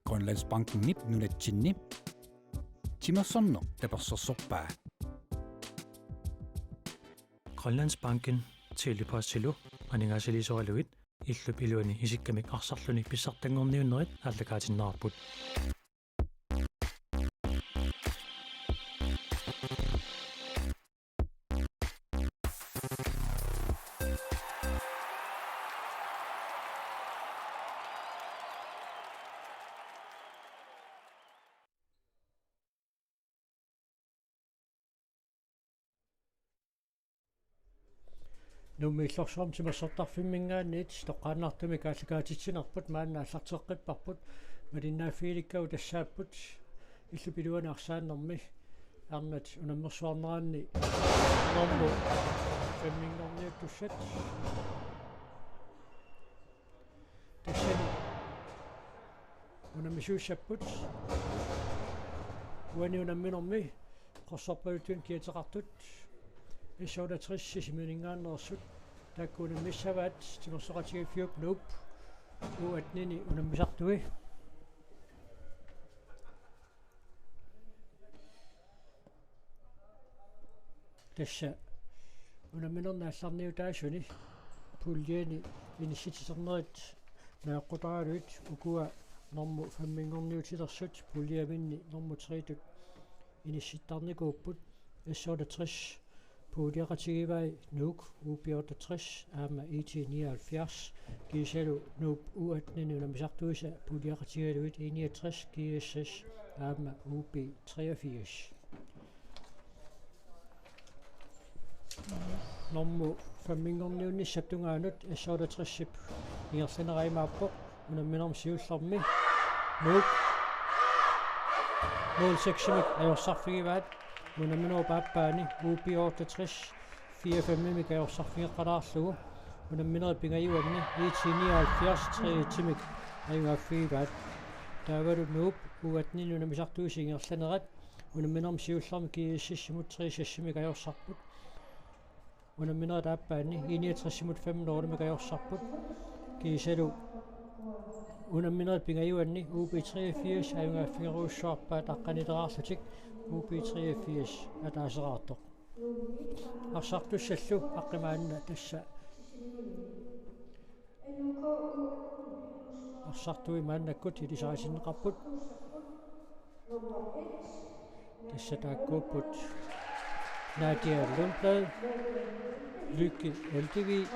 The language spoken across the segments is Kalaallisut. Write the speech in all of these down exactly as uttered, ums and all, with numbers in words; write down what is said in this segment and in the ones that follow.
Grønlandsbankenip nunatsinni timersorneq tapersersorpaa. Grønlandsbanken Tele-Postilu aningaasaliisoralugit illup iluani isikkamik arsarluni pissartanngorniunnerit aallakaatinneqarput. Nuummi Illorsuarmi timersortarfimminngaanniit toqqaannartumik aallakaatitsinerput maanna aallarteqqipparput. Malinnaaffigilikkagut tassaapput illup iluani arsaannermi arnat unammersuarneranni normu femminngorniuttussat. Tassani unammisuussapput. Uani unamminermi qorsorpaluttunik kiateqartut S otteogtres Sisimiuninngaanneersut taakku unammissavaat timersoqatigiiffiup Nuup U attenini unammisartui. Tassa unamminerni aallarniutaasuni puljeeni inissititernerit najoqqutaralugit ukua normu femminngorniutilersut puljeminni normu treetut inissittarnikuupput. S otteogtres puljeqatigivai Nuuk U B otteogtres aamma I T nioghalvfjerds, kiisalu Nuup U attenini unammisartuisa puljeqatigalugit I niogtres, G S S aamma U B treogfirs. Normu femminngorniunnissap tungaanut S otteogtresip ingerlanera imaappoq unamminermi siullermi Nuuk nul seksimik ajorsarfigivaat. Unamminerup aappaani U B otteogtres fire femimik ajorsarfigeqqalaarlugu unamminerit pingajuanni I T nioghalvfjerds tre etimik ajugaaffigivaat. Taavalu Nuup U attenini unammisartuisa ingerlanerat unamminermi siullermi G S S-imut tre seksimik ajorsarput. Unamminerit aappaanni I niogtresimut fem nulimik ajorsarput. Kiisalu unamminerit pingajuanni U B treogfirs ajugaaffigerujussuarpaat aqqanileraarlutik U B treogfirs ataaseraartoq. Arsartussallu aqqi maanna tassa arsartui maannakkut ilisaritinneqarput. Tassa taakkuupput Nadia Lundblad, Lykke Eldevig,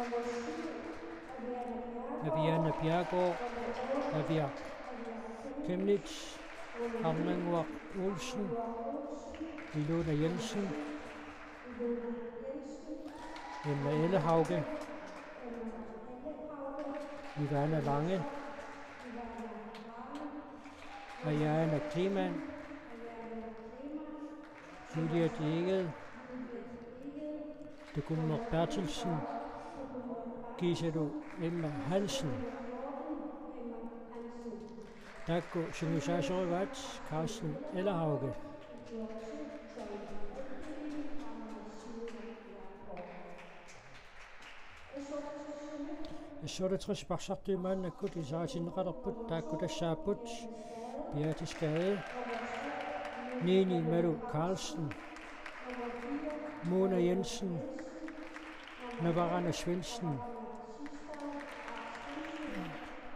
Aviana Bjerregaard, Avia Chemnitz, Arnannguaq Olsen, Ilona Jensen, Emma Ellehauge, Ivana Lange, Marianne Kleemann, Juliet Egede, Tukummer Berthelsen, kiisalu Emma Hansen. Taakku sungiusaasorivaat Carsten Ellehauge. S otteogtresip arsartui maannakkut ilisaritinneqalerput, taakku tassaapput Beatrice Gade, Nini Malu Carlsen, Mona Jensen, Navarana Svendsen,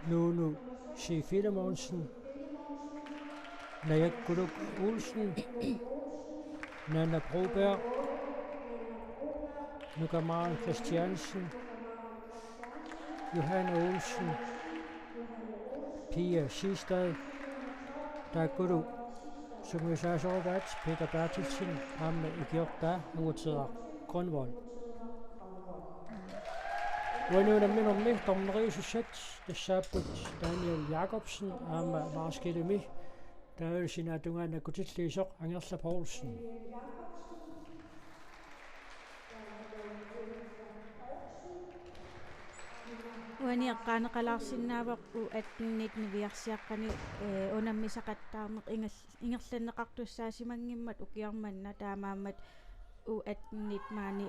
Nunu C. Filemonsen, Najakkuluk Olsen, Nanna Broberg, Nuka Maren Christiansen, Johanne Olsen, Pia Sistad, taakkulu sungiusaasoruvaat Peter Berthelsen aamma ikiortaa Anguteraq Grønvold. Uani unamminermi dommeriusussat tassaapput Daniel Jakobsen aamma Lars Kjellimi, taavalu sinaata tungaanut akutilliisoq Angerla Poulsen. Uani eqqaaneqalaarsinnaavoq U attenit niviarsiaqqani, ee, unammisaqattaarneq ingal-, ingerlanneqartussaasimanngimmat ukioq manna, taamaammat U attenit maani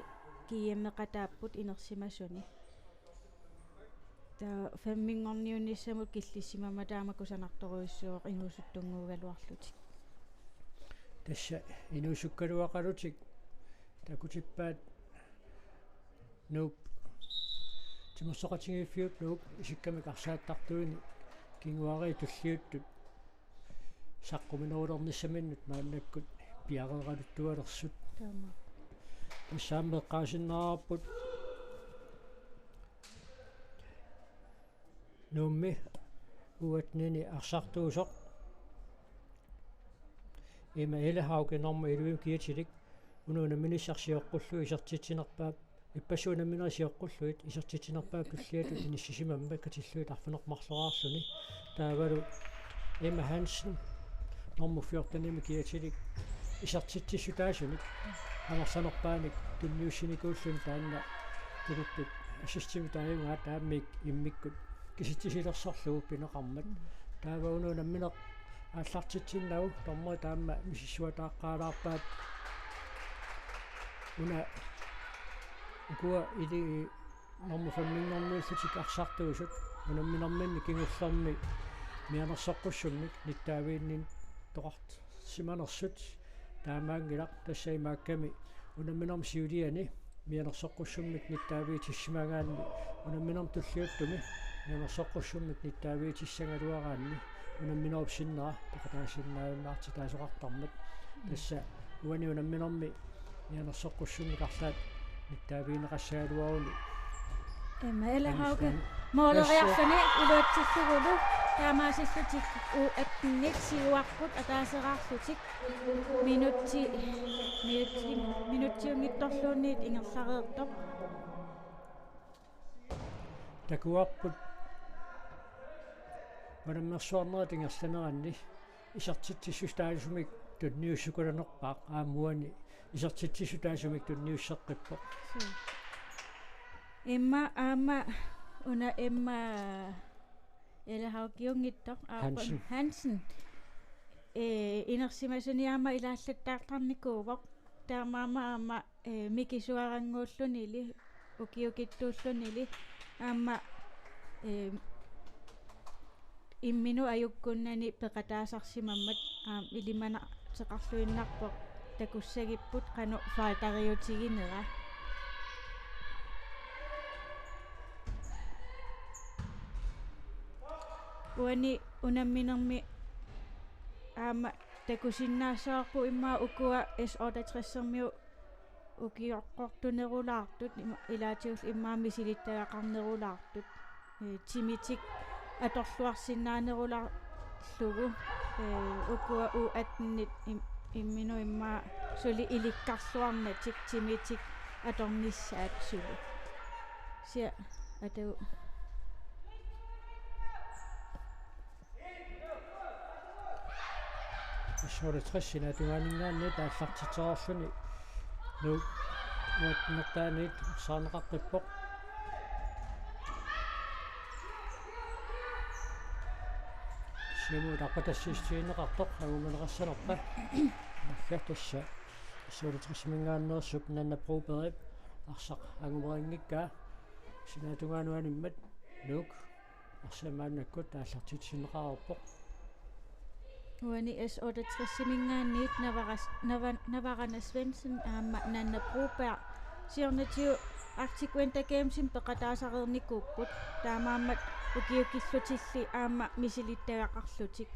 G M-eqataapput inersimasuni. Taava femminngorniunnissamut killissimammat taama kusanartorujussuuvoq inuusuttunnguugaluarlutik. Tassa inuusukkaluaqalutik takutippaat Nuup, timersoqatigiiffiup Nuup isikkamik arsaattartuini kinguaariit tulliuttut saqquminerulernissaminnut maannakkut piareeraluttualersut. Taama. Tassa aamma eqqaasinnaavarput Nuummi U attenini arsartuusoq Emma Ellehaug nummer elleve kiatilik, una unamminissaq sioqqullugit isertitsinerpaap, ippassaq unamminerit sioqqullugit isertitsinerpaap tulliatut inissisimammat katillugit arfineq-marloraarluni. Taavalu Emma Hansen nummer fjortenimi kiatilik isertitsissutaasunik amerlanerpaanik tunniussinikuulluni taanna tuluttut assistimik taajugaat taamik immikkut kisitsisilersorlugu pineqarmat. Taava una unammineq aallartitsinnagu dommerit taama misissuataaqqaalaarpaat. Una ukua ili nummer femminngorniullutik arsartuusut unamminerminni kingullermi mianersoqqussummik nittaaviinniittoqarsimanersut taamaanngilaq, tassa imaakkami unamminermi siuliani mianersoqqussummik nittaaviitissimagaanni unamminermi tulliuttumi mianersoqqussummik nittaaviitissagaluaraanni unamminerup sinnera peqataasinnaajunnaartitaasoqartarmat. Tassa uani unamminermi mianersoqqussummik arlaat nittaavigineqassagaluaruni. Emma Ellehaug Hansen. Mooleriarluni iluatsillugulu taamaasillutik U attenit siuarput ataaseraarlutik. Minutsi, minutsi, minutsiunngitsorluunniit ingerlareertoq. Takuarput unammersuarnerit ingerlaneranni isertitsissutaasumik tunniussukulanerpaaq aamma uani isertitsissutaasumik tunniusseqqippoq. Suu. Emma aamma una Emma Ellehaugiunngitsoq, aa, Hansen. Hansen. Ee, inersimasuni aamma ilaallattaartarnikuuvoq. Taamaammat aamma, ee, mikisuarannguullunili, ukiukitsuullunili, aamma, ee, imminut ajukkunnani peqataasarsimammat, aamma ilimanaateqarluinnarpoq takussagipput qanoq fighteriutiginera. Uani unamminermi aamma takusinnaassavarput immaqa ukua S otteogtressermiut ukioqqortunerulaartut, ima-, ilaatigut immaqa misilittagaqarnerulaartut. Ee, timitik atorluarsinnaanerulaarlugu, ee, ukua U attenit im-, imminut immaqa suli ilikkarluarnatik timitik atornissaat suli. Sia atu. S otteogtres sinaata tungaaninngaanniit aallartitsereerluni Nuuk U attenertaanniit saarneqaqqippoq. Siumut arpatassiissutigineqartoq angumaneqassanerpa. Agga tassa S otteogtresiminngaanneersup Nanna Brobergip arsaq angumarinngikkaa. Sinaata tungaanut animmat Nuuk arsaq maannakkut aallartitsineqareerpoq. Uani S otteogtresiminngaanniit Navaras-, Nava-, Navarana Svendsen aamma Nanna Broberg siornatigut Arctic Winter Gamesimi peqataasareernikuupput. Taamaammat ukiukillutilli aamma misilittagaqarlutik.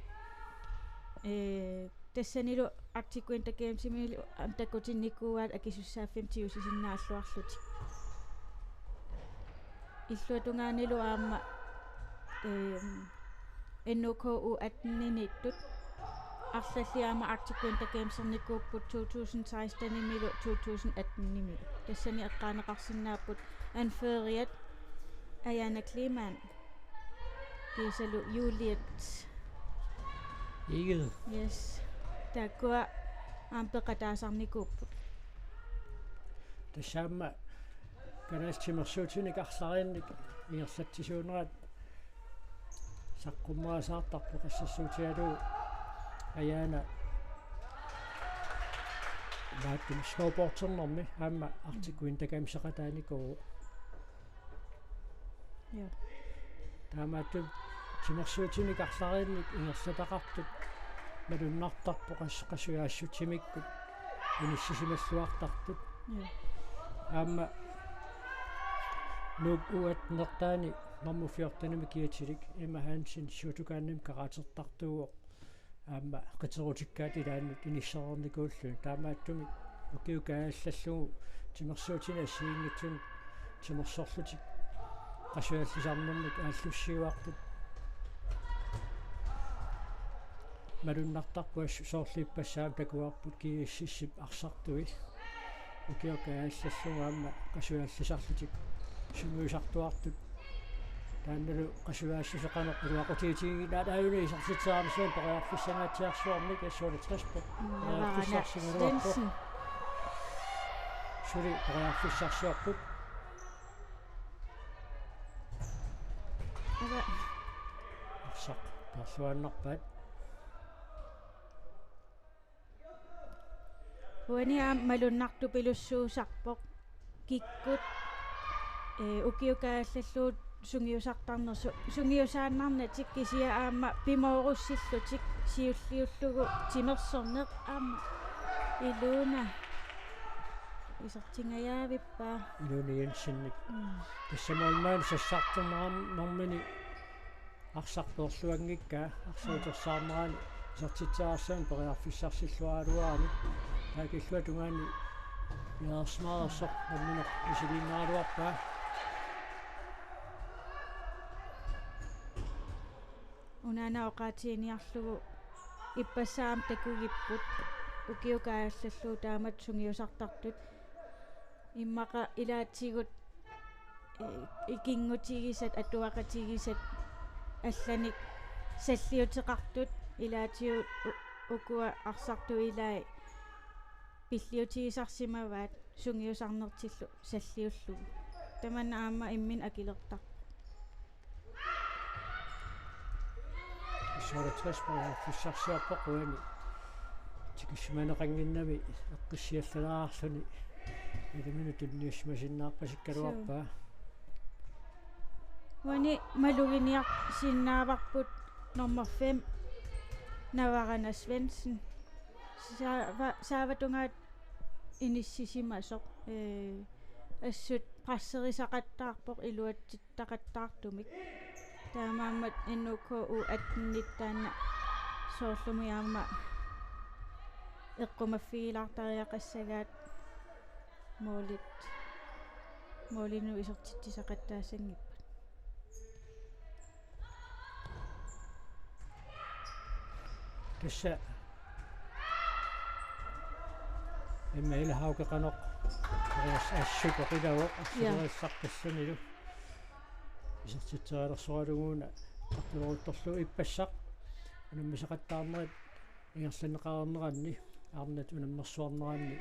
Ee, tassanilu Arctic Winter Gamesimilu aamma takutinnikuuaat akisussaaffimmik tigusinnaalluarlutik. Illuatungaanilu aamma, ehm, N O K U atteniniittut arlallit aamma Arctic Winter Gamesernikuupput to tusind sekstenimilu to tusind attenimilu. Tassani eqqaaneqarsinnaapput anføreriat Ayana Kleemann. Kiisalu Juliet Egede. Yes. Taakkua aamma peqataasarnikuupput. Tassa aamma kalaallit timersuutinik arlariinnik ingerlatsisuunerat saqqummerisaartarpoq, assersuutigalugu Ayana maattum snowboardernermi aamma Arctic Winter Gameseqataanikuuvoq. Ja. Taamaattumik timersuutinik arlalinnik ingerlataqartut malunnartarpoq qas-, qasujaassutsimikkut inissisimalluartartut. Ja. Aamma Nuuk U atten-ertaani normu fjortenimi kiatilik Emma Hansen Shotokanimi karatertartuuvoq. Aamma qiterutikkaat ilaannut inissereernikuulluni. Taamaattumik ukiukkut aallallugu timersuutinik assigiinngitsunik timersorlutik qasujallisarnermik aallussiuartut malunnartarput, assut soorlu ippassaq aamma takuarput G S S-ip arsartui ukiukkut aallallugu aamma qasujallisarlutik sungiusartuartut. Taannalu qasujaassuseq qanoq iluaqutigitiginagu, aajuna isertitseriarnissaanik periarfissanngaatsiarsuarnik S otteogtres-po. Mm, periarfissarsimaluarpoq. Svendsen. Suli periarfissarsiorput. Ava. Arsaq peerluinnarpaat. Uani aamma malunnartupilussuusarpoq kikkut, ee, ukiukkut aallallugu sungiusartarnersu-, sungiusaannarnatik, kisianni aamma pimoorussillutik siulliullugu timersorneq aamma. Iluna isertingajavippaa. Iluna Jensenip. Mm. Tassa målmandip sassartornermini arsaq peerluanngikkaa, arsaq utersaarnerani isertitseriarnissaanik periarfissarsilluaraluarami. Taakku illuatungaani piareersimareersoq nammineq misiliinnaraluarpaa. Unaana oqaatiginiarlugu ippassaq aamma takugipput ukiukkut aallallugu taamatut sungiusartartut. Immaqa ilaatigut, eh, ikinngutigisat, atuaqatigisat allanik salliuteqartut, ilaatigut u-, ukua arsartut ilai pilliutigisarsimavaat sungiusarnertillu salliullugu. Tamanna aamma imminut akilertarpoq. S otteogtres periarfissarsiorpoq uani. Tikissimaneqannginnami eqqissiallalaarluni. Iliminut tunniussimasinnaarpasikkaluarpaa. Suu. Uani maluginiarsinnaavarput nummer fem, Navarana Svendsen. Saava-, saavatungaat inissisimasoq. Ee, assut presserisaqattaarpoq iluatsit- -taqattaartumik. Taamaammat N O K U atten-it taanna soorlumi aamma eqqumaffigilaartariaqassagaat, målit, målinut isertitsisaqattaassanngippat. Tassa Emma Ilhauke qanoq periarfissarsiorpoq ilavoq. Ja. Arsaq periarfissarsiornilu. Isertitserialersoralugu una tartuleruttorlugu ippassaq unammisaqattaarnerit ingerlanneqareerneranni, arnat unammersuarneranni.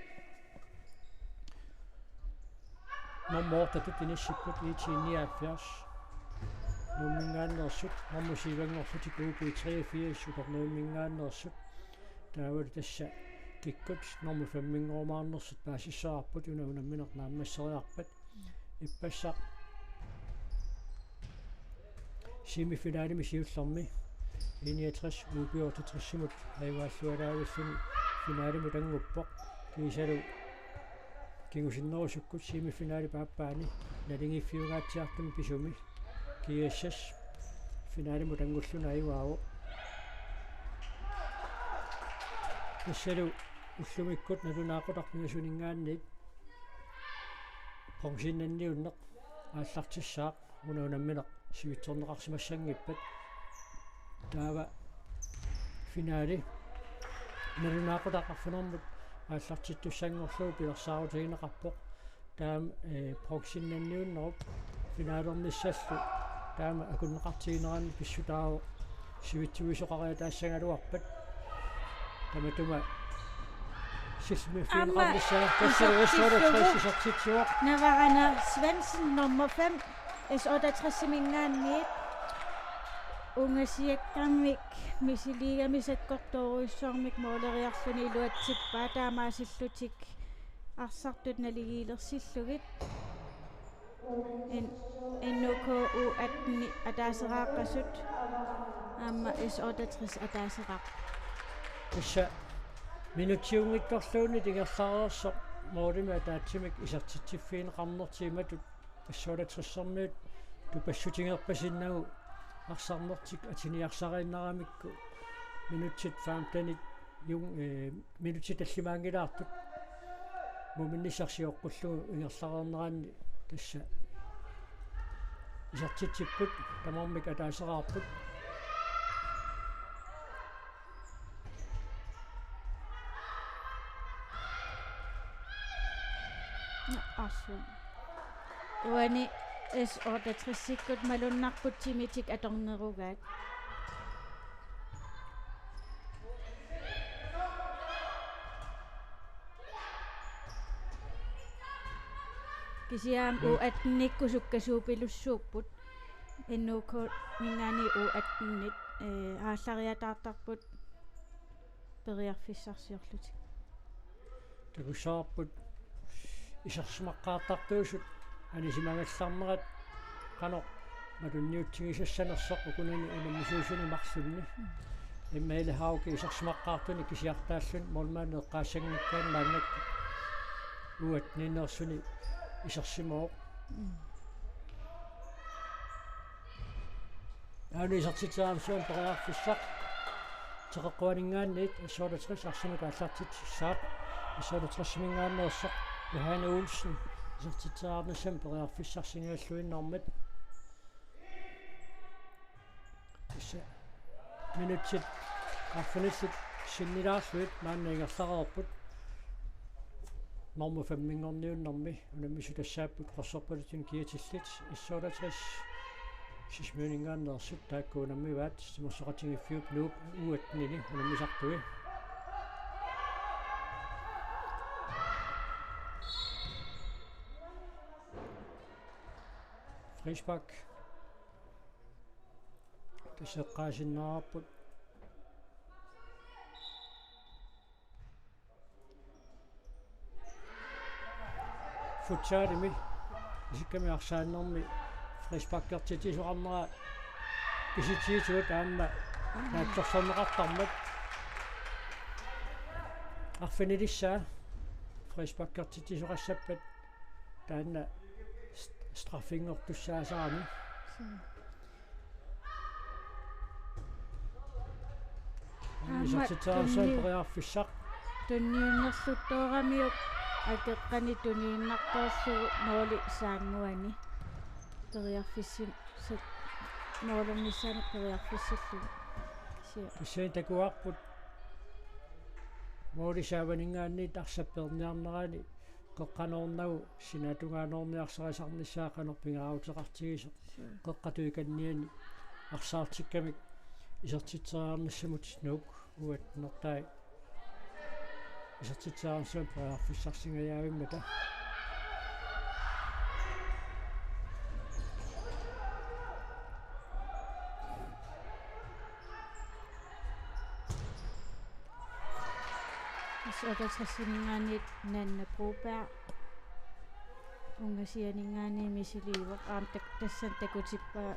Nummer otte-tut inissipput, I T nioghalvfjerds. Nuumminngaanneersut, nummer syv-inngorlutik U B treogfirs, Upernaviumingaanneersut. Taavalu tassa kikkut nummer fem-inngorumaarnersut paasissavarput, una unammineq naammasseriarpat. Ippassaq semifinalemi siullermi I niogtres U B otteogtres-imut ajugaallualaavilluni finalimut annguppoq. Kiisalu kingusinnerusukkut semifinalip aappaani naligiiffiungaatsiartumi pisumi G S S finalimut anngulluni ajugaavoq. Tassalu ullumikkut nalunaaqutaq pingasuninngaanniit bronzeinnanniunneq aallartissaaq, una unammineq sivitsorneqarsimassanngippat. Taava finale nalunaaqutaq arfineq-marlunut aallartittussanngorlugu pilersaarutigineqarpoq. Taama, eh, bronzeinnanniunnerup finalernissallu taama akunneqartigineranni pissutaavoq sivitsuisoqariataassagaluarpat. Tamatuma sismi aamma fiineqarnissaa tassalu S otteogtres isertitsillugu isertitsivoq. Navarana Svendsen nummer fem, S otteogtres-iminngaanniit, ungasiakkamik misiliigami sakkortoorujussuarmik måleriarluni iluatsippaa, taamaasillutik arsartut naligiilersillugit. En N O K U atten ataaseraaqqasut aamma S otteogtres ataaseraaqqat. Tassa minutsiunngitsorluunniit ingerlareersoq målimik ataatsimik isertitsiffigineqarnertik imatut S otteogtresermiut tupassutigerpasinnagu arsarnertik atiniarsariinnaramikku minutsit femtenit jun-, eh, minutsit tallimaanngilaartut muminnissaq sioqqullugu ingerlareerneranni tassa isertitsipput tamarmik ataaseraarput. Asu. Uani S otteogtresikkut malunnarpoq timitik atornerugaat. Kisianni U attenikkut sukkasuupilussuupput. N O K-minngaanniit U attenit, eh, aallariataartarput periarfissarsiorlutik. Takussavarput isersimaqqaartartuusut anisimagallarnerat qanoq malunniutsigisassanersoq ukunani unammisuusuni marlunni. Immaqa Hauke isersimaqqaartuni kisiartaalluni målmandip eqqaassanngikkaanni maannakkut U atteniinneersuni isersimavoq. Aana isertitseriarnissamut periarfissaq. Teqeqquaninngaanniit S otteogtres arsamik aallartitsissaaq. S otteogtresiminngaanneersoq Johanne Olsen isertitseriarnissamut periarfissarsigalluinnarmat. Tassa minutsit arfinillit sinnilaarlugit maanna ingerlareerput. Normu femminngorniunnermi unammisut tassaapput qorsorpaluttunik kiatillit S otteogtres Sisimiuninngaanneersut taakku unammivaat timersoqatigiiffiup Nuup U attenini unammisartui. Frispark. Tassa eqqaasinnaavarput. Futsalimi isikkamik arsaannermi frisparkertitsisoqarnera kisitsigisut aamma naatsorsorneqartarmat arfinilissaa frisparkertitsisoqassappat taanna st-, straffinngortussaasarami. Aamma isertitseriarnissamut tunni-, periarfissaq. Tunniunnerluttooramiuk akeqqani tuniinnartoorlugu måli saannguani. Periarfissi-, sat-, målernissaanut periarfissillugu. Sia. Tassani takuarput måli saavaninngaanniit arsap peerniarnerani qeqqanoornagu sinaata tungaanoorniarsarisarnissaa qanoq pingaaruteqartigisoq. Qeqqata tungaaniit arsaartikkamik isertitseriarnissamut Nuuk U attenertai isertitseriarnissamut periarfissarsingajavimmata. S otteogtresiminngaanniit Nanna Broberg. Ungasianinngaanniit misiliivoq aamma tak-, tassani takutippaa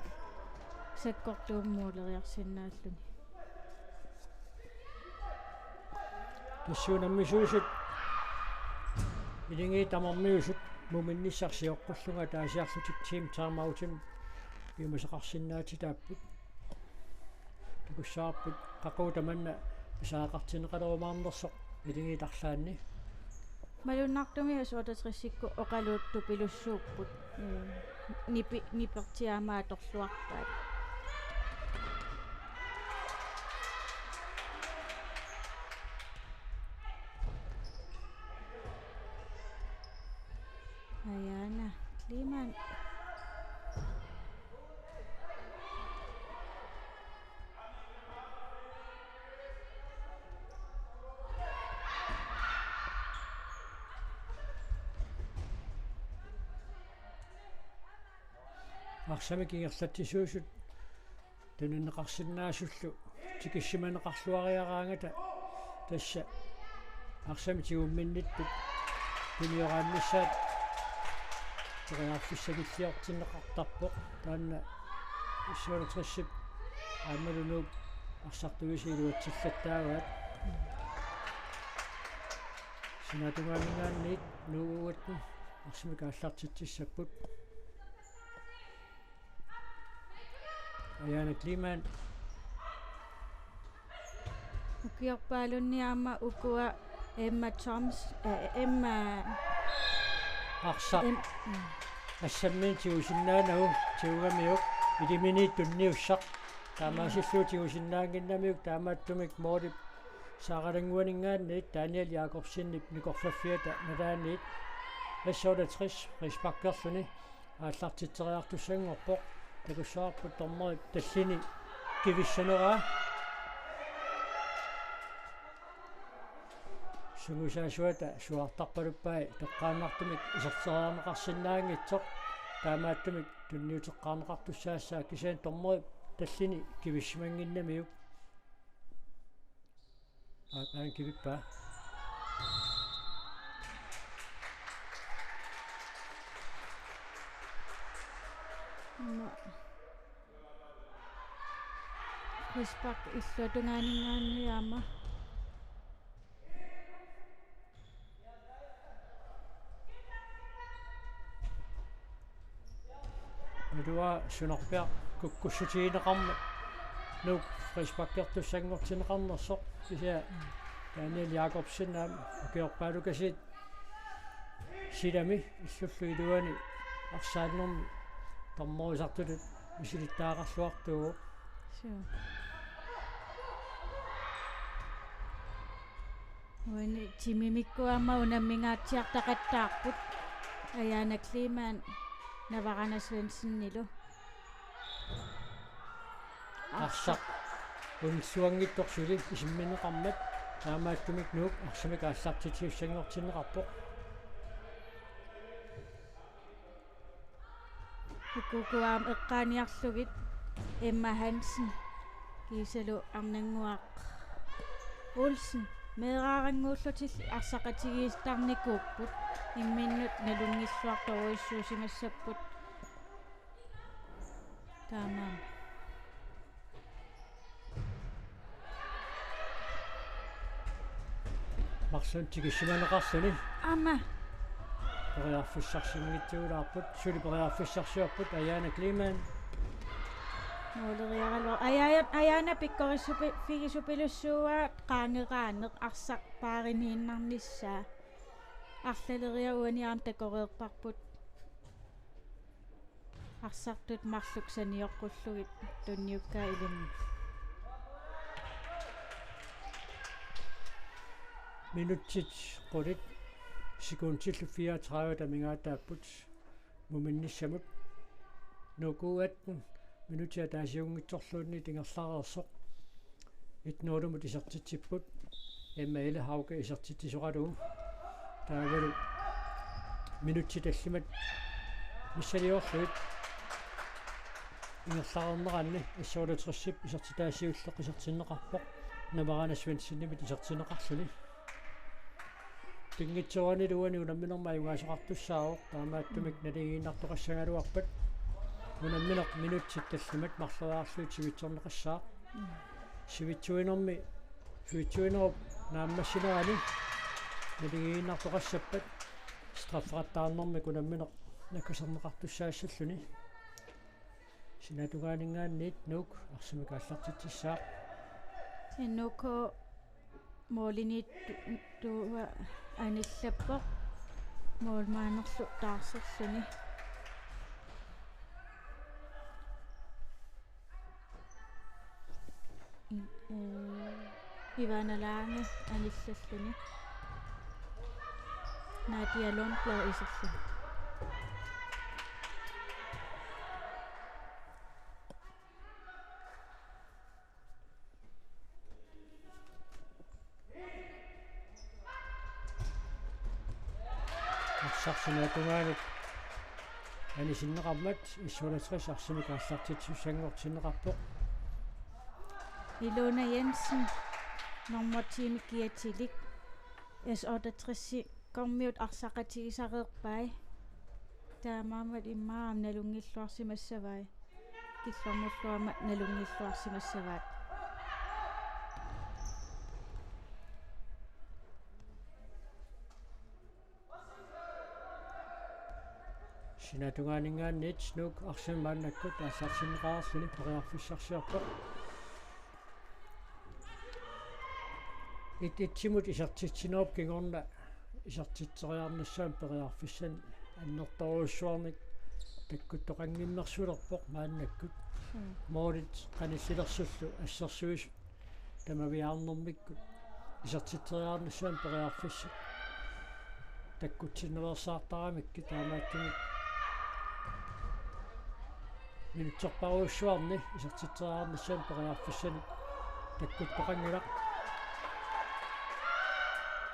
sakkortuumik måleriarsinnaalluni. Tassa unammisuusut iligiit tamarmiusut muminnissaq sioqqullugu ataasiarlutik team timeoutimik piumasaqarsinnaatitaapput. Takussavarput qaqugu tamanna pisariaqartinneqalerumaarnersoq iligiit arlaanni. Malunnartumik S otteogtresikkut oqaluuttupilussuupput. Mm. Nipi-, nipertiaamaat atorluarpaat. Ajaana Lehmann. Arsamik ingerlatsisuusut tunniunneqarsinnaasullu tikissimaneqarluariaraangata tassa arsamik tigumminnittut tunioraannissaat Periarfissakilliortinneqartarpoq taanna S otteogtresip aammalu Nuup arsartuisa iluatsillattaagaat. Sinaatungaaninngaanniit Nuup U atten arsamik aallartitsissapput. Ajaana Kleemann. Ukiorpaalunni aamma ukua Emma Thoms, eh, Emma Arsaq. Em-, mm. Assammiinnaq tigusinnaanagu tigugamiuk iliminiit tunniussaq. Taamaasillugu tigusinnaannginnamiuk taamaattumik målip saaralannguaninngaanniit Daniel Jakobsenip nikorfaffiata nalaaniit S otteogtres frisparkerluni aallartitseriartussanngorpoq, takussavarput dommerip tallini kivissaneraa. Sungiusaasuata suaartarpaluppai toqqaannartumik iserteriarneqarsinnaanngitsoq, taamaattumik tunniuteqqaarneqartussaassaaq kisianni dommerip tallini kivissimannginnamiuk. Aa, aana kivippaa. Aamma frispark illuatungaaninngaanniit aamma. Naluara Sunorpiaq kukkussutigineqarmat Nuuk frisparkertussanngortinneqarnersoq, kisianni Daniel Jakobsen aamma ukiorpaalukasiit silami illullu iluani arsaannermi dommerisartutut misilittagaqarluartuuvoq. Suu. Uani timimikkut aamma unammingaatsiartaqattaarput. Ajaana Kleemann, Navarana Svendsenilu. Arsaq. Unsuanngittoq suli isimmineqarmat taamaattumik Nuuk arsamik aallartitsissanngortinneqarpoq. Ukukua aamma eqqaaniarlugit Emma Hansen kiisalu Arnannguaq Olsen meeraarannguullutillu arsaqatigiittarnikuupput, imminnut nalunngilluartorujussuusimassapput. Taamaammat. Marlunnik tikissimaneqarluni. Aamma. Periarfissarsinngitsuulaarput, suli periarfissarsiorput Ajaana Kleemann. Måleriaraluar-, Aja-, Ajaana pikkorissupi-, figisupilussuuaat qaangeraaneq arsaq paariniinnarnissaa. Arlaleriarlugu uani aamma takoreerparput. Arsartut marluk sanioqqullugit tunniukkaat ilinnut. Minutsit qulit sekundillu fireogtredive amigaataapput muminnissamut. Nuuk U atten minutsit ataasiunngitsorluunniit ingerlareersoq. Et nul-imut isertitsipput. Emma Elle Hauge isertitsisoralugu. Taavalu minutsit tallimat missiliorlugit ingerlareerneranni S otteogtresip isertitaa siulleq isertinneqarpoq. Navarana Svendsenimit isertinneqarluni. Pinngitsooranilu uani unamminermi ajugaasoqartussaavoq, taamaattumik naligiinnartoqassagaluarpat unammineq minutsit tallimat marloriarlugit sivitsorneqassaaq. Mm. Sivitsuinermi, sivitsuinerup naammassinerani naligiinnartoqassappat strafferettaarnermik unammineq nakkaserneqartussaassalluni. Sinaatungaaninngaanniit Nuuk arsamik aallartitsissaaq. Nuuk målimiittu-, -ttua anillappoq målmanderlu taarserluni. I-, eh, Ivana Lange anillalluni. Nadia Lundblad iserluni. Arsaq sinaatungaanut anisinneqarmat S otteogtres arsamik aallartitsissanngortinneqarpoq. Ilona Jensen, nummer ti-mik kiatilik, S otteogtres-i kormiut arsaqatigisareerpai. Taamaammat immaqa aamma nalunngilluarsimassavai. Killormullu aamma nalunngilluarsimassavaat. Sinaatungaaninngaanniit Nuuk arsamik maannakkut aallartinneqarluni periarfissarsiorpoq. Et-etsimut isertitsinerup kingorna isertitseriarnissamut periarfissanik annertoorujussuarnik takkuttoqanngimmersulerpoq maannakkut. Mm. Målit qanillilersullu assersuisut tamaviaarnermikkut isertitseriarnissamut periarfissat takkutsinnaveersaartaramikkit taamaattumik minutserparujussuarni isertitseriarnissamut periarfissanik takkuttoqanngilaq.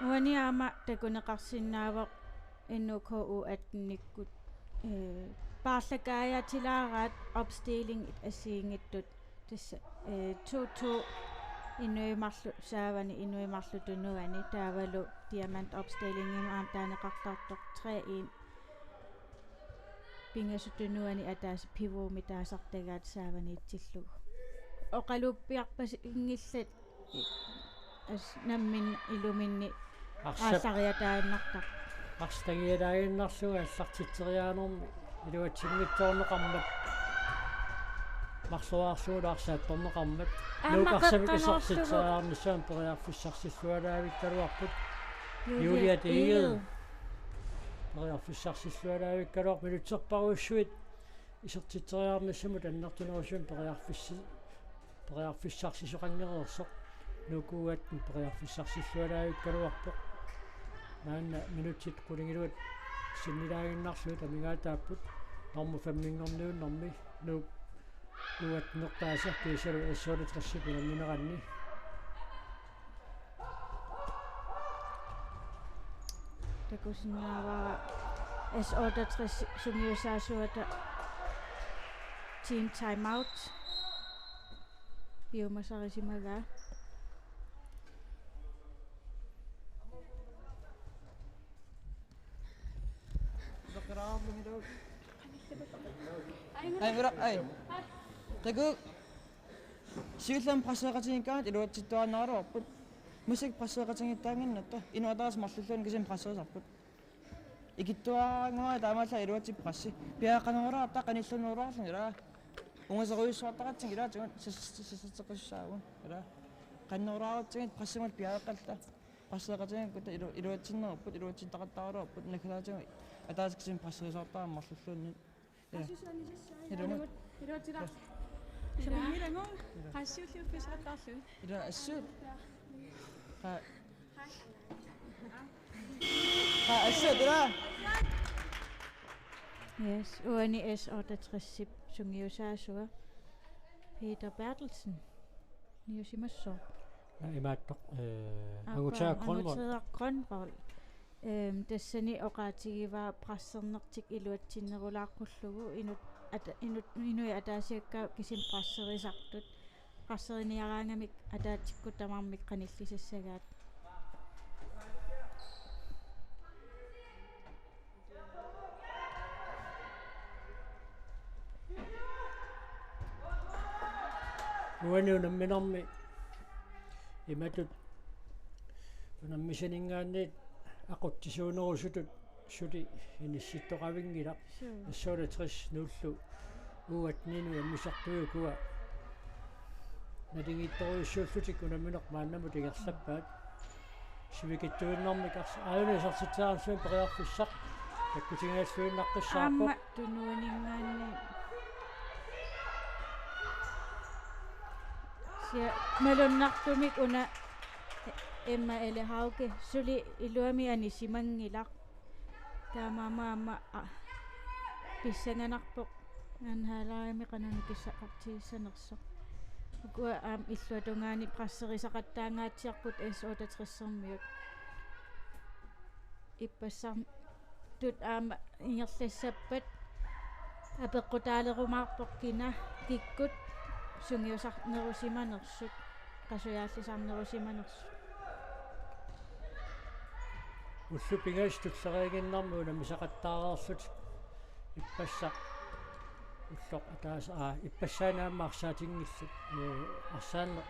Uani aamma takuneqarsinnaavoq N O K U atten-ikkut, eh, paarlakaajaatilaaraat opstilling assigiinngitsut. Tassa, eh, to to inuit marluk saavani, inuit marluk tunuani, taavalu diamantopstillingimik aamma taaneqartartoq tre en pingasut tunuani ataaseq pivotimi taasartagaat saavaniitsillugu. Oqaluppiarpasinngillat, as namminneq iluminni arsap aallariataannartarpoq. Arsaq tangialaaginnarlugu aallartitseriaanermi iluatsinngitsoorneqarmat marloriarlugulu arsaq attorneqarmat. Aamma Nuuk arsamik qeqqanoorlugu isertitseriarnissamut periarfissarsillualaavikkaluarput. Juliat Juliat Egede. Egede. Periarfissarsillualaavikkaluarput minutserparujussuit isertitseriarnissamut annertunerusumik periarfissi-, periarfissarsisoqanngereersoq Nuuk U atten periarfissarsillualaavikkaluarpoq. Maanna minutsit qulingiluat sinnilaaginnarlugit amigaataapput normu femminngorniunnermi Nuuk U atten-ertaasa kiisalu S otteogtresip unammineranni. Takusinnaavara S otteogtres sungiusaasuata team timeout. Piumasarisimagaa. Ai, mira, ai. Taku siullermik presseeqatigiikkaangat iluatsittuaannaraluarput. Massakkut presseeqatigiittaannginnatta. Inuit ataaseq marlulluunniit kisianni presserisarput. Ikittuaannguara taamaallaat iluatsipput pressi. Piareqqanerulaarta qanillinerulaarluni ilaa. Ungaserujussuartaqatsigu ilaa tigut sas-, sas-, sassateqqissussaavugut. Ilaa. Qannerulaarutsigit pressimut piareqqalluta. Presseeqatigiikkutta ilu-, iluatsinnerupput, iluatsittaqattaaraluarput, naggataatigut ataaseq kisianni presserisaartarami marlulluunniit. Ja. Ilumut. Ilumut. Ilumut. Ilumut. Ilumut. Ilumut. Ilumut. Ilumut. Ila assut. Qa-, qa assut, ila. Yes, uani S otteogtresip sungiusaasua. Peter Berthelsen. Niusimassooq. Aa, imaattoq, eh, Aappa, Angutaq Grønvold. Angutaq Grønvold. Ehm, tassani oqaatigivaa pressernertik iluatsinnerulaaqqullugu inut-, ata-, inut-, inuit ataasiakkaat kisianni presserisartut. Presseriniaraangamik ataatsikkut tamarmik qanillisassagaat. Uani unamminermi imatut unammisaninngaanniit aqutsisuunerusutut suli inissittoqavinngilaq. Suu. S otteogtres nul U atten-inut ammisartui ukua naligiittorujussuullutik unammineq maannamut ingerlappaat. Sivikitsuinnarmik ars-, aajuna isertitseriarnissamut periarfissaq takkutigigalluinnaqqissaarpoq. Aamma tunuaninngaanniit. Sia malunnartumik una Emma Ele Hauge suli iluamik anisimanngilaq. Taamaammat aamma, a, pissanganarpoq. Anhalaami qanoq nukissaqartigissanersoq. Ukua aamma illuatungaani presserisaqattaangaatsiarput S otteogtres-ermiut. Ippassartut aamma ingerlassappat apeqqutaalerumaarpoq kina kikkut sungiusarnerusimanersut. Qasujaallisarnerusimanersut. Ullut pingasut tulleriiginnarmik unammisaqattaareerlutik Ippassaq ulloq ataaseq, aa, ippassaani aamma arsaatinngillat, ee, arsaanneq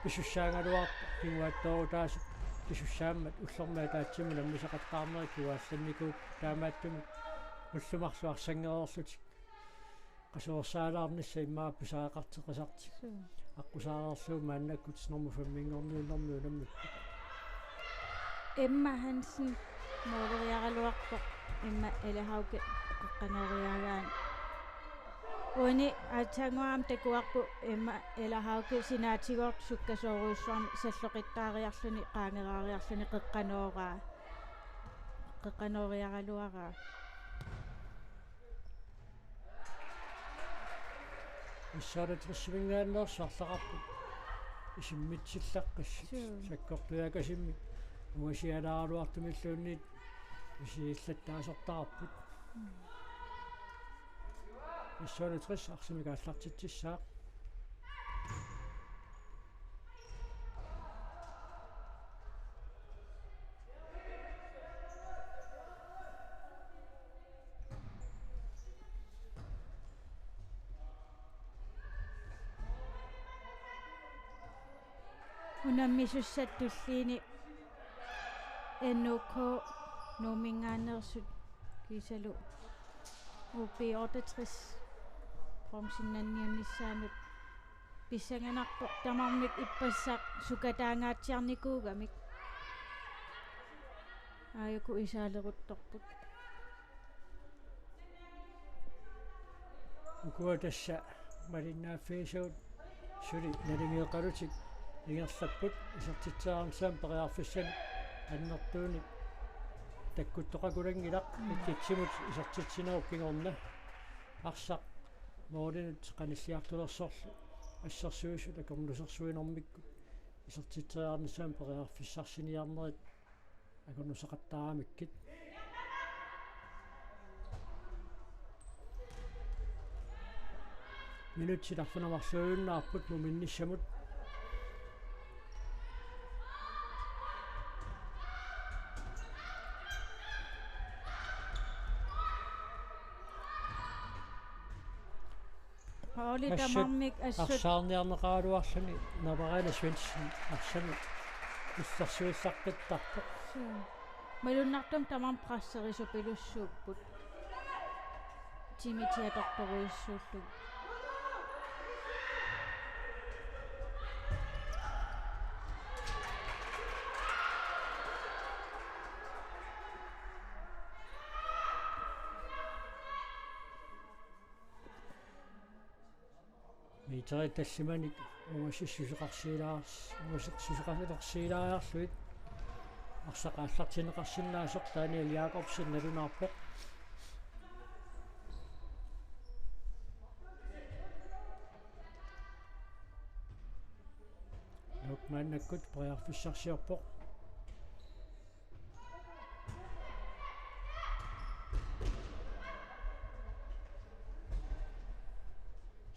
pisussaagaluarpoq kinguaattoorutaasoq pisussaammat ullormi ataatsimut unammisaqattaarnerit kinguaallannikuupput, taamaattumik ullut marluk arsanngereerlutik qasuersaalaarnissaq immaqa pisariaqartoqasartik. Suu. Aqqusaareerlugu maannakkut nummer femminngorniunnermi unammipput. Emma Hansen måleriaraluarpoq, Emma Elehauge qeqqanooriaagaanni. Uani aatsaannguaq aamma takuarput Emma Elehauge sinaatigoortoq sukkasoorujussuarmik salloqittaariarluni, qaangeraariarluni qeqqanooraa. Qeqqanooriaraluaraa. S otteogtres-iminngaanneersut arlaqarput isimmitsillaqqissut. Suu. Sakkortujaakasimmik ungasialaaraluartumilluunniit isigillattaasortaqarput. Mm. S otteogtres arsamik aallartitsissaaq. Unammisussat tulliini N O K Nuumminngaanneersut kiisalu U B otteogtres bronzennanniunnissaanut pissanganarpoq, tamarmik ippassaq sukataangaatsiarnikuugamik. Aajuku isaaleruttorput. Ukua tassa malinnaaffigisavut suli naligeeqalutik ingerlapput, isertitseriarnissamut periarfissanik annertuunik takkuttoqakulanngilaq, ikkitsimut isertitsinerup kingorna arsaq målinut qanilliartulersorlu assersuisut akornusersuinermikkut isertitseriarnissamut periarfissarsiniarnerit akornusaqattaaramikkit. Minutsit arfineq-marluinnarput muminnissamut. Holdit assut tamarmik assut arsaarniarneqaraluarluni Navarana Svendsen arsamik illersuissaqqittarpoq. Suu. Malunnartumik tamarmik presserisupilussuupput. Timit atortorujussuullugit. Meterit tallimanik ungasissuseqarsiilaa-, ungasissuseqarsiilaariarlugit arsaq aallartinneqarsinnaasoq Daniel Jakobsen nalunaarpoq. Nuuk maannakkut periarfissarsiorpoq.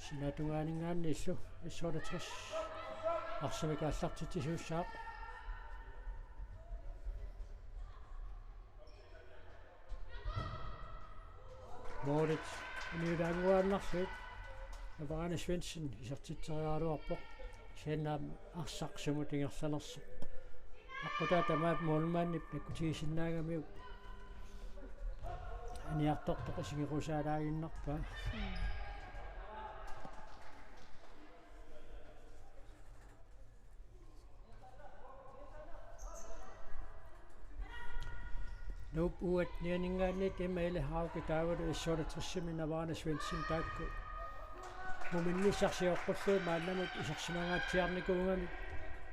Sinaatungaaninngaanniillu S otteogtres arsamik aallartitsisuussaaq. Målit uniulaannguaannarlugu Navarana Svendsen isertitseriaraluarpoq. Siannaam arsaq sumut ingerlanersoq. Aqqutaa tamaat målmandip nakkutigisinnaagamiuk aniartortoq isigequsaalaaginnarpaa. Nuup U atteniminngaanniit Emma Elehauge taavalu S otteogtres-imi Navarana Svendsen taakku muminnissarsioqqullugit maannamut isersimangaatsiarnikuugamik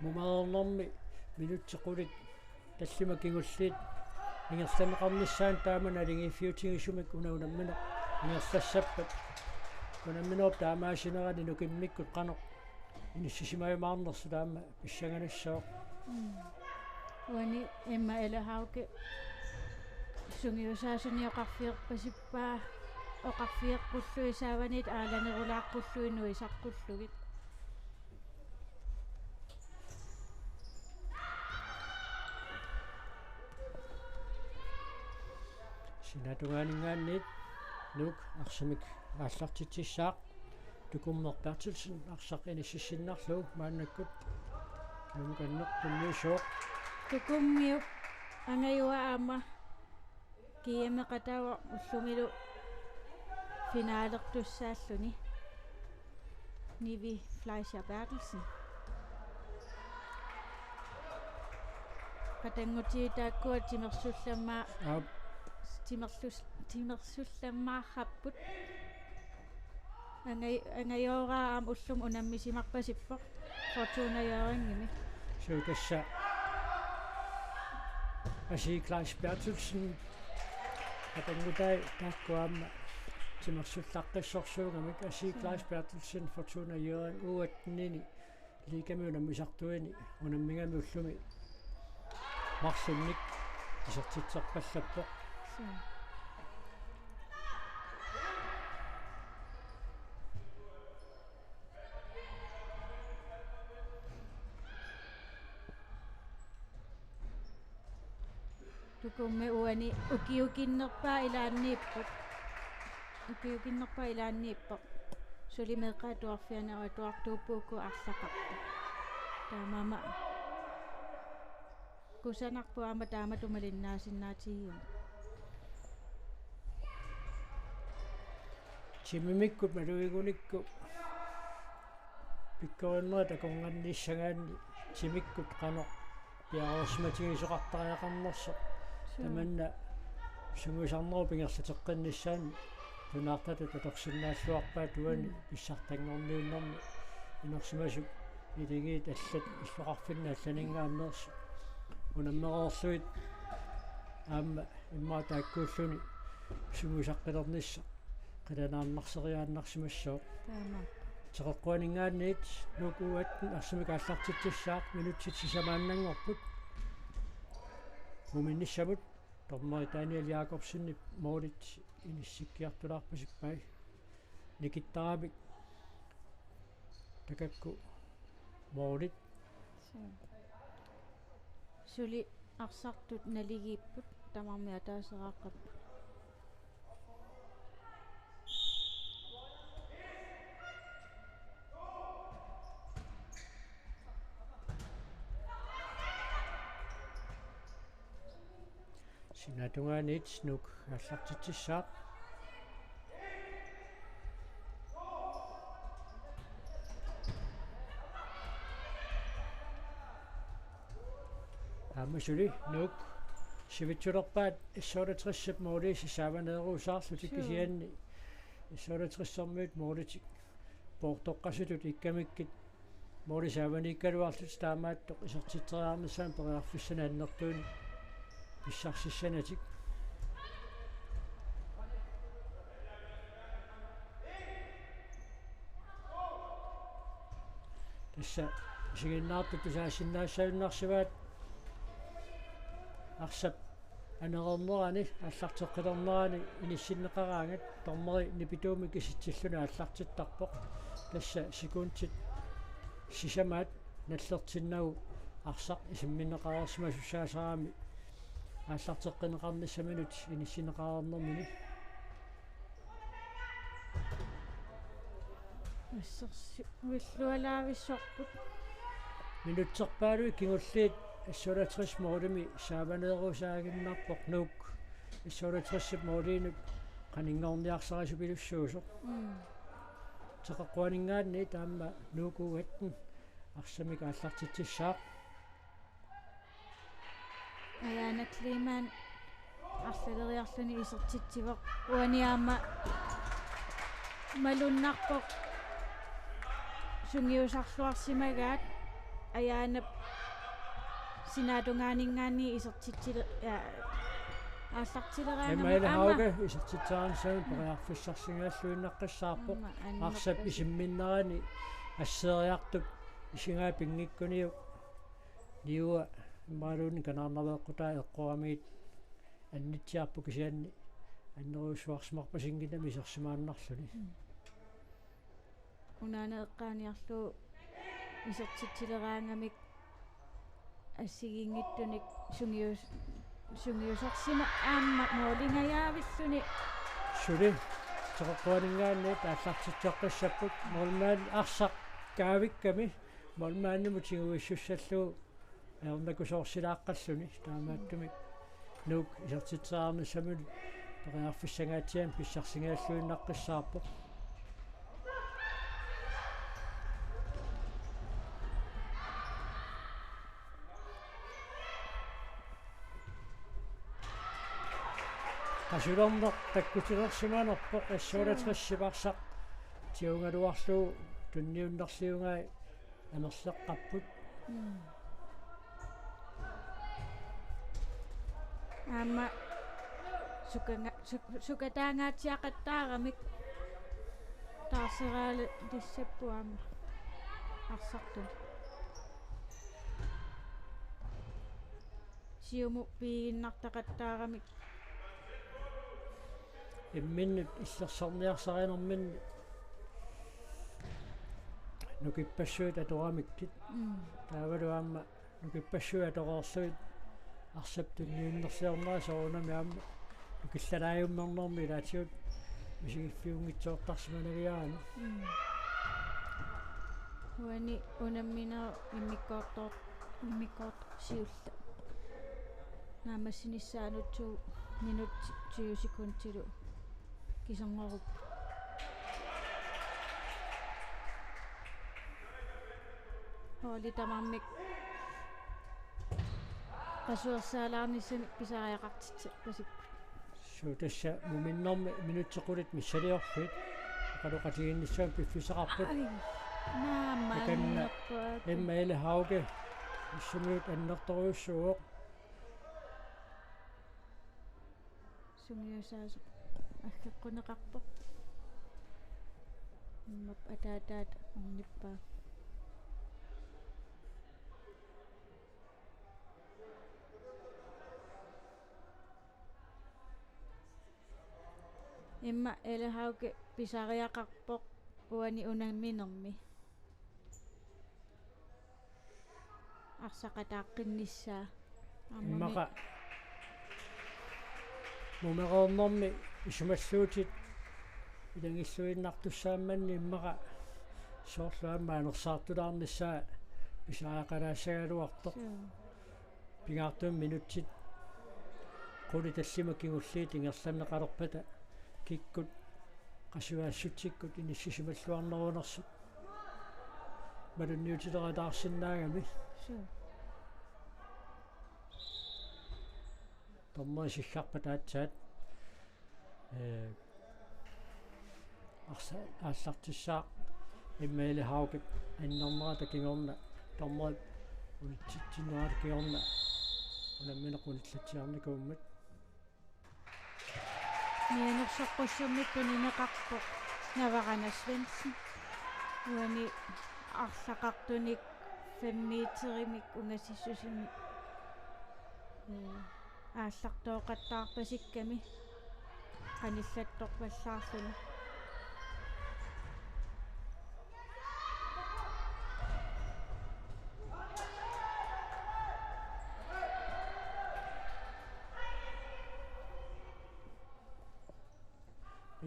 mumereernermi minutsit qulit tallimat kingulliit ingerlanneqarnissaannut taama naligiiffiutigisumik una unammineq ingerlassappat. Unamminerup taamaassinerani nukimmikkut qanoq inissisimajumaarnersoq taama pissanganassaaq. Mm. Uani Emma Elehauge sungiusaasuni oqarfiorpasippaa, oqarfieqqullugit saavaniit aalanerulaaqqullugit nuisaqqullugit. Sinaatungaaninngaanniit Nuuk arsamik aallartitsissaaq. Tukummeq Berthelsen arsaq inississinnarlugu maannakkut. Nuukanneq tunniussuuq. Tukummiup angajua aamma G M-eqataavoq ullumilu finalertussaalluni. Nivi Fleischer Berthelsen. Qatanngutigiit taakkua timersullammaa-, Aap. timerlus-, timersullammaarrapput. Angai-, angajooraa aamma ullumi unammisimarpasippoq Fortuna Hjørringimi. Suu tassa. Asi Klaas Berthelsen. Qatanngutai taakku aamma timersullaqqissorsuugamik. Asi Klaas Berthelsen Fortuna Hjørring U atten-ini liigami unammisartuini unammigami ullumi marlunnik isertitserpallappoq. Suu. Tukummi uani ukiukinnerpaaq ilaanniippoq. Ukiukinnerpaaq ilaanniippoq. Suli meeqqat atuarfianni atuartuupput uku arlaqartut. Taamaammat kusanarpoq aamma taamatut malinnaasinnaatigiuk. Timimikkut malugigunikku pikkorinnerit akornannissagaanni timikkut qanoq piareersimatigisoqartariaqarnersoq. Suu. Tamanna sungiusarnerup ingerlateqqinnissaanut tunaartatut atorsinnaalluarpaat uani. Mm. Pissartanngorniunnermi inersimasut ilagiit allat illoqarfinni allaninngaanneersut unammereerlugit aamma immaqa taakkuulluni sungiusaqqilernissaq qilanaarnarseriaannarsimassooq. Taama. Teqeqquaninngaanniit Nuuk U atten arsamik aallartitsissaaq, minutsit sisamaannanngorput. Muminnissamut dommeri Daniel Jakobsenip moolit inissikkiartulaarpasippai. Nikittaramik takakku moolit. Suu. Suli arsartut naligiipput, tamarmik ataaseraaqqapput. Sinaatungaaniit Nuuk aallartitsissaaq. Aamma suli Nuuk sivitsulerpaat S otteogtresip mooliisa saavaneerusaarlutik. Suu. Kisianni S otteogtresermiut moolitik poortoqqasutut ikkamikkit moolit saavaniikkaluarlutik taamaattoq isertitseriarnissaanut periarfissanik annertuunik pissarsissanatik. Tassa isiginnaartut tusaasinnaassagunarsivaat arsap anereernerani aallarteqqilernerani inissinneqaraangat dommeri nipituumik kisitsilluni aallartittarpoq. Tassa sekundit sisamaat nallertinnagu arsaq isimminneqareersimasussaasarami aallarteqqinneqarnissaminut inissinneqareernermini. Assersuillualaavissorput. Minutserpaalui kingulliit S otteogtres moolimi saavaneerusaaginnarpoq Nuuk S otteogtresip mooliinut qaninngorniarsarisupilussuusoq. Mm. Teqeqquaninngaanniit aamma Nuuk U atten arsamik aallartitsissaaq. Ajaana Kleemann arlaleriarluni isertitsivoq. Uani aamma malunnarpoq sungiusarluarsimagaat. Ajaanap sinaatungaaninngaanniit isertitsile-, ja, aallartileraangami Emma L. Hauge aamma isertitseriarnissaanut. Mm. Periarfissarsigalluinnaqqissaarpoq. Aamma annerpasi. Arsap isimminnerani asseeriartup isigai pinngikkuniuk niua imaluunniit kanaarnaveeqqutaa eqqoramigit annitsiarpoq kisianni annerujussuarsimarpasinngilami isersimaannarluni. Mm. Unaana eqqaaniarlugu isertitsileraangamik assigiinngitsunik sungius-, sungiusarsima aamma moolingajaavilluni. Suli Toqoqquaninngaanniit aallartitseqqissapput, målmand arsaq kaavikkami målmandimut tiguissussallugu ajornakusoorsilaaqqalluni. Taamaattumik Nuuk isertitseriarnissamut periarfissangaatsiamik pissarsigalluinnaqqissaarpoq. Qasulerneq takkutilersimanerpoq, S-otteogtresip arsaq tigugaluarlugu tunniunnerliugai amerleqqapput. Mm. Aamma sukanga-, suk-, sukataangaatsiaqattaaramik taarseraalissappoq aamma arsartut. Siumut piiginnartaqattaaramik. Imminnut illersorniarsarinerminni nukippassuit atoramikkit. Mm. Taavalu aamma nukippassuit atoreerlugit arsap tunniunnerliornera soorunami aamma nukillalaajummernermi ilaatigut misigiffiunngitsoortarsimanaviaani. Mm. Uani unamminerup immikkoortoor-, immikkoortoq siulleq naammassinissaanut to minut tyve sekundilu kiserngorupput. Holdit tamarmik qasuersaalaarnissamik pisariaqartitsippassipput. Suu, tassa muminnermi minutsit qulit missiliorlugit oqaloqatigiinnissamut piffissaqarput. Ai, naammannerpaat. Takanna Emma Elle Hauge issumiut annertorujussuuvoq. Sungiusaasoq aggeqquneqarpoq. Immap ataataata ornippaa. Emma Elle Hauge pisariaqarpoq uani unamminermi arsaqataaqqinnissaq. Aamma immaqa mumereernermi isumalluutit ilagilluinnartussaammanni immaqa soorlu aamma anersaartulaarnissaa pisariaqalaassagaluartoq. Suu. Pingaartumik minutsit qulit tallimat kingulliit ingerlanneqalerpata kikkut qasujaassutsikkut inissisimalluarnerunersut malunniutilerataarsinnaagami. Suu. Dommeri siggarpat aatsaat, ee, arsa-, aallartissaaq Emma Elle Haugep annernerata kingorna, dommerip unitsitsinerata kingorna unammineq unillatsiarnikuummat. Mianersoqqussummik tunineqarpoq Navarana Svendsen. Uani arlaqartunik fem meterimik ungasissusinik, ee, aallartooqattaarpasikkami qanillattorpallaarluni.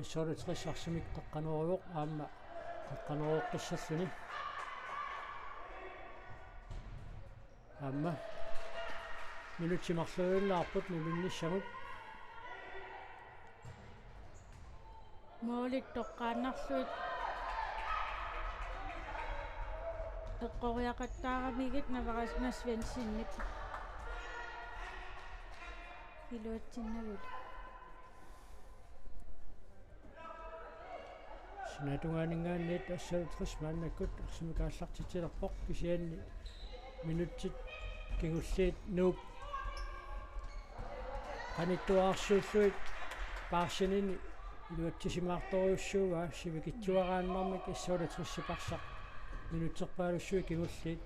S-otteogtres arsamik qeqqanooruvoq aamma qeqqanooreqqissalluni. Aamma minutsit marluinnaarput muminnissamut. Målit toqqaannarlugit eqqoriaqattaaramigit Navarana Svendsenip iluatsinnagulu. Sinaatungaaninngaanniit S-otteogtres maannakkut arsamik aallartitsilerpoq, kisianni minutsit kingulliit Nuuk qanittuararsuullugit paarsinini iluatsisimaartorujussuuaa, sivikitsuaraannarmik S-otteogtresip arsaq minutserpaalussuit kingulliit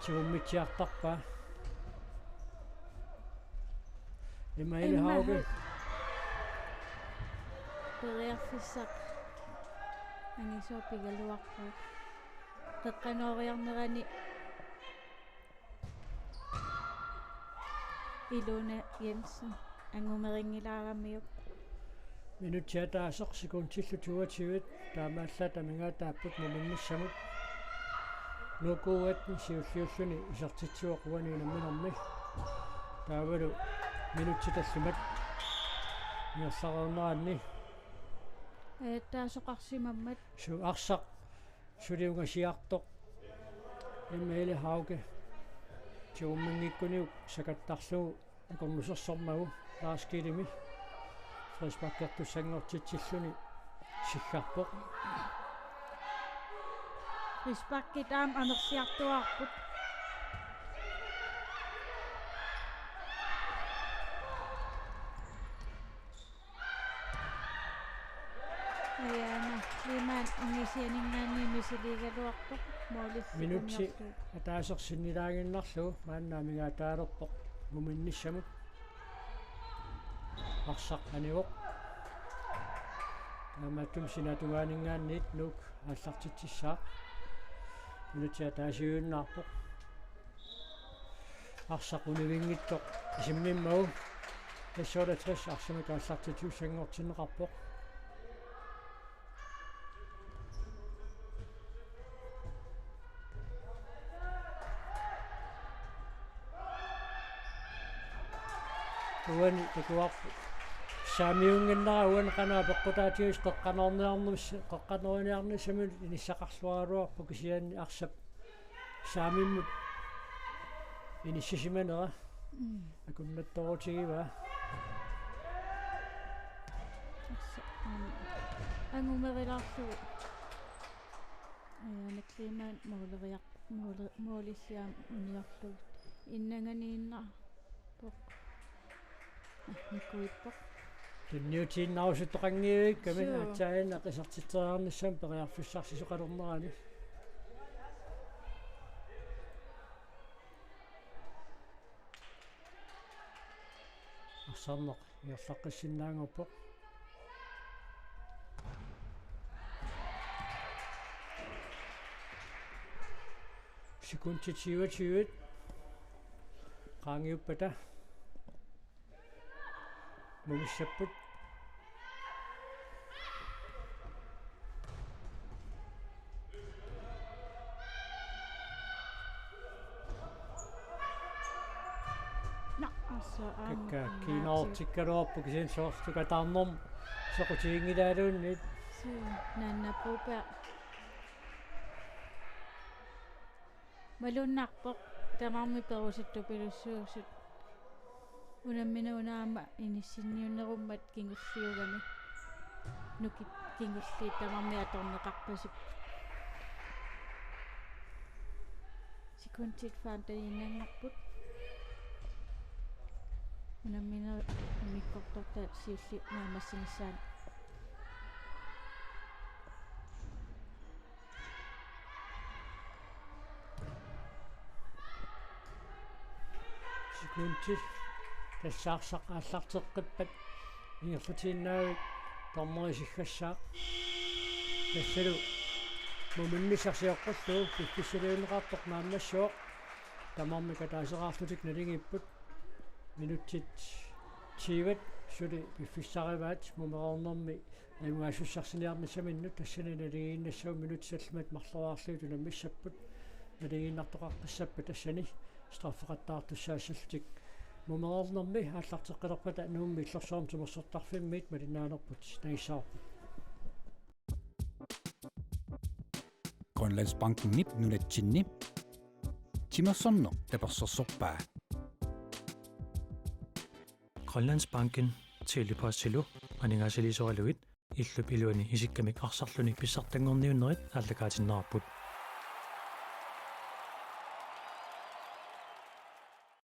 tigummitsiartarpaa. Emma Elle Hauge. Periarfissaq angisooq pigaluarpoq. Qeqqanooriarnerani Ilona Jensen angumerinngilaaramiuk. Minutsit ataaseq sekundillu toogtyve, taamaallaat amigaataapput muminnissamut. Nuukkuugatta siulliulluni isertitsivoq uani unamminermi. Taavalu minutsit tallimat ingerlareerneranni. Ee, taasoqarsimammat. Su arsaq suli ungasiartoq. Emma Helle Hauge. Tigumminngikkuniuk sakattarlugu akornusersormagu Lars Gillemi frisparkertussanngortitsilluni siggarpoq. Frisparkit aamma amerliartuaarput. Aana Kleemann ungasianinngaanniit misiligaluarpoq. Målip minutsit sikunnerlugu ataaseq sinnilaaginnarlugu maanna amigaataalerpoq muminnissamut. Arsaq anivoq. Taamaattumik sinaatungaaninngaanniit Nuuk aallartitsissaaq. Minutsit ataasiuinnarpoq. Arsaq univinngitsoq isimmimmagu. S otteogtres arsamik aallartitsissanngortinneqarpoq. Uani takuarput. Saamiunnginnera uani qanoq apeqqutaatigisoq qeqqanoorniarnis-, qeqqanoorniarnissamut inissaqarluaraluarpoq kisianni arsap saamimmut inissisimanera. Mm. Akunnattorutigivaa. Arsaq, aamma. Angumerilaarlugu. Aana Kleemann måleriar-, måle-, målilli aamma uniorlugu. Innanganiinnarpoq. Ah, nikuippoq. Tunniutiinnarusuttoqanngivikkami. Suu. Aatsaannaq isertitseriarnissamut periarfissarsisoqalernerani. Arsarneq ingerlaqqissinnaanngorpoq. Sekundit syvogtyve. Qaangiuppata mumissapput. Nå, og så er Kakka kiinnartikkaluarpoq kisianni soorlu taarnermut soqutiginngilaaluunniit. Så Nanna Broberg. Malunnarpoq tamarmik perusuttupilussuusut. Unammineq una aamma inissinniunnerummat kingulliugami. Nukit kingulliit tamarmik atorneqarpasippoq. Sekundit femteniinnanngarput. Unamminerup immikkoortortaa siulliit naammassinissaanut. Sekundit tassa arsaq aallarteqqippat ingerlatiinnarlugu dommeri isiggassaaq. Tassalu muminnissaq sioqqullugu piffissaliunneqartoq naammassivoq. Tamarmik ataaseraarlutik naligiipput. Minutsit tyve suli piffissarivaat mumereernermi ajugaasussarsiornissaminnut, tassani naligiinnassavut minutsit tallimat marloriarlugit unammissapput. Naligiinnartoqaqqissappat tassani straffeqattaartussaassallutik. Mumereernermi aallarteqqilerpata Nuummi Illorsuarmi Timersortarfimmiit malinnaanerput nangissavarput. Grønlandsbankenip nunatsinni timersorneq tapersersorpaa. Grønlandsbanken Tele-Postilu aningaasaliisoralugit illup iluani isikkamik arsarluni pissartanngorniunnerit aallakaatinneqarput.